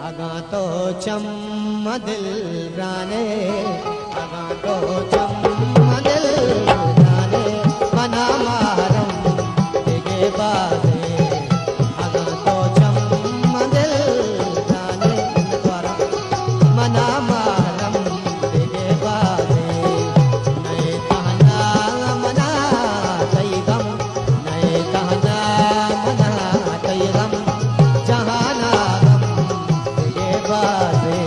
اگاں تو چم دل برانے، اگاں تو چم دل برانے، منا محرم دگے بازے۔ اگاں تو چم دل برانے، منا محرم دگے بازے۔ نئے تہنا منا تئی غم، نئے تہنا منا تئی غم، جہانا غم دگے بازے۔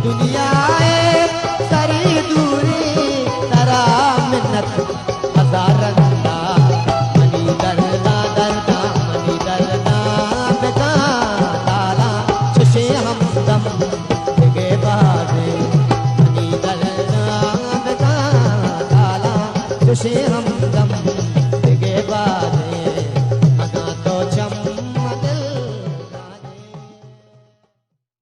دنیا ءِ سری دوری ترا منت۔